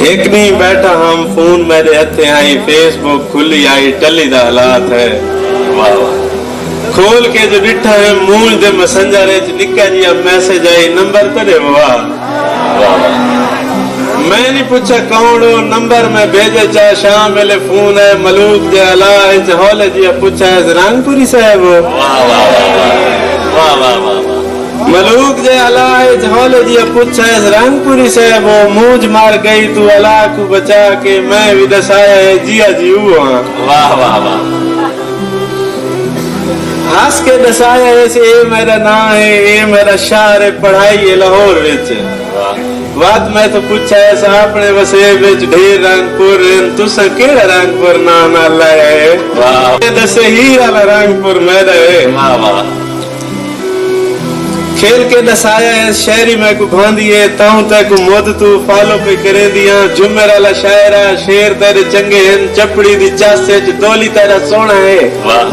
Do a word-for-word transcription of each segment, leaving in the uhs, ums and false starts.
ہک ݙینہہ ٻیٹھا ہم، فون میݙے ہتھیں آئی، فیس بک کھلی آئی، ٹلی دا حالات ہے۔ واہ واہ۔ کھول کے جو ݙٹھا ہے، مونجھ دے مسنجر اچ نکا جیا میسج آئی، نمبر تیݙے ہوا؟ واہ واہ۔ میں نی پچھا کون ہو، نمبر میں بھیجے چا، شام ویلے فون ہے، ملوک جے الا اچ ہولے جیا پچھا ہے، رنگ پوری صاحب ہو؟ واہ واہ واہ واہ۔ واہ واہ واہ واہ۔ ملوک جے الا اچ ہولے جیا پچھا ہے، رنگ پوری صاحب ہو؟ مونجھ مر گئی تو الا کوں بچا کے، میں وی ݙسایا ہے جیا جی او ہاں۔ واہ واہ واہ۔ ہس کے ݙسایا ہے، اے میݙا ناں ہے، اے میݙا شہر ہے، پڑھائی ہے لاہور وچ۔ واہ۔ وت میں توں پچھا ہے، سا اپݨے وسیب وچ ڈھیر رنگ پور ہن، تساں کیڑھا رنگ پور ناں نال لایا ہے؟ واہ۔ اے ݙسے ہیر والا رنگ پور میݙا ہے۔ واہ واہ۔ کھل کے ݙسایا ہے، شاعری میکوں بھاندی ہے، تاں تیکوں مد توں فالو پئی کریندی ہاں۔ جمعرال آلا شاعر آ، شعر تیݙے چنڳے ہن، چپڑی دی چس اچ دولی تیݙا سوہݨا ہے۔ واہ۔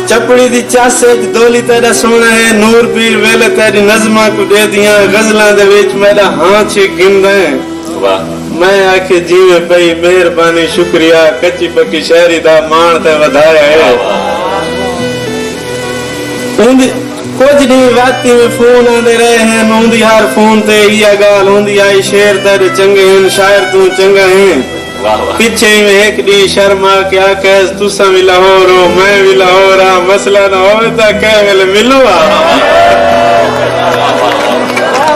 چپڑی دی چس اچ دولی تیݙا سوہݨا ہے، نور پیر ویلے تیݙی نظماں کوں ݙیہدیاں، غزلاں دے وچ میݙا ہاں چھک گھندا ہے۔ واہ۔ میں آکھے جیویں پئی، مہربانی، شکریہ، کچی پکی شاعری دا ماݨ تے ودھایا ہے۔ واہ واہ۔ اوندی کجھ ݙینہہ وت ایویں فون آندے رہے ہن، اوندی ہر فون تے ایہا ڳالھ ہوندی ہئی، شعر تیݙے چنڳے ہن، شاعر توں چنڳا ہیں۔ واہ واہ۔ پچھے ایویں ہک ݙینہہ شرما کے آکھیس، تساں وی لاہور ہو، میں وی لاہور ہاں، مسئلہ نہ ہووے تاں کہیں ویلے ملوں ہا۔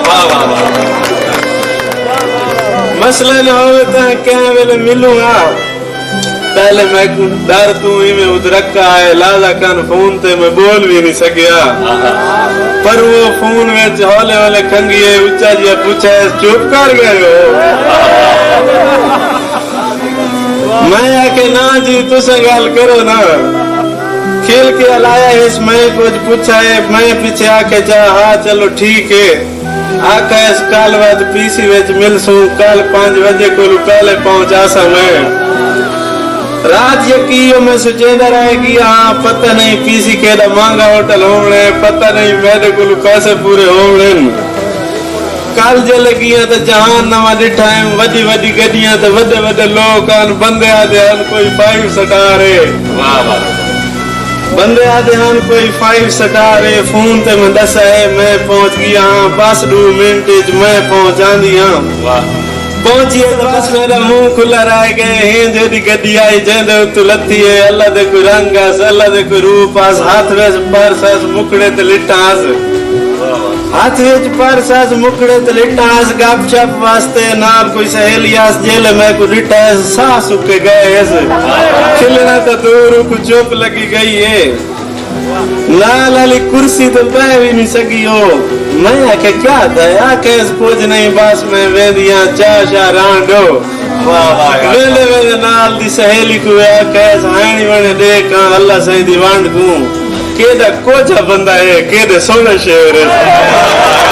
واہ واہ واہ۔ مسئلہ نہ ہووے تاں کہیں ویلے ملوں ہا۔ پہلے میکوں ݙر توں ایویں ادرکا آئے، لہذا کن فون تے میں ٻول وی نی سڳیا۔ پر او فون وچ ہولے ہولے کھنگیے، اچا جیا پچھیس، چپ کر ڳئے ہو؟ میں آکھے، نہ جی، تساں ڳالھ کرو نا۔ کھل کے الایا ہس، میں کجھ پچھا ہے، میں پچھے آکھے چا، ہا چلو ٹھیک ہے۔ آکھیس، کل ودھ پی سی وچ ملسوں، کل پنج وڄے کولوں پہلے پہنچ آساں میں۔ رات یکی ایہو میں سوچیندا رہ ڳیا ہاں، پتہ نئیں پی سی کیݙا مہانگا ہوٹل ہووݨے، پتہ نئیں میݙے کولوں پیسے پورے ہووݨن۔ کل جیلے ڳیاں تاں جہان نواں ݙٹھا ہے، وݙی وݙی گݙیاں تے وݙے وݙے لوک ہن، بندے آہدے ہن کوئی فائیو سٹار ہے۔ واہ واہ۔ بندے آہدے ہن کوئی فائیو سٹار ہے، فون تے میں ݙسا ہے، میں پہنچ ڳیا ہاں، بس ݙو منٹ اچ میں پہنچ آندی ہاں۔ واہ۔ پہنچیے تاں بس میݙا منہ کھلا رہ ڳئے، ہیں جیݙی گݙی آئی جیندے اتوں لتھی ہے، اللہ دے کوئی رنگ ہس، اللہ دے کوئی روپ ہس، ہتھ وچ پرس ہس، مکھڑے تے لٹاں ہس۔ واہ واہ۔ ہتھ وچ پرس ہس، مکھڑے تے لٹاں ہس، گپ شپ واسطے نال کوئی سہیلی ہس، جیلے میکوں ݙٹھا ہس، ساہ سکے ڳئے ہس۔ کھلݨا تاں دور، اوکوں چپ لڳی ڳئی ہے۔ نال آلی کرسی تے ٻہہ وی نی سڳی او۔ میں آکھیا، کیا تھئے؟ آکھیس، کجھ نئیں، بس میں ویندی ہاں، چاہ شاہ رہݨ ݙو۔ واہ واہ یار۔ ویندے ویندے نال دی سہیلی کوں آکھیس، ہائنی وݨے ݙیکھ ہاں اللہ سئیں دی ونڈ کوں۔ کیݙا کوجھا بندہ ہے، کیݙے سوہݨے شعر ہے۔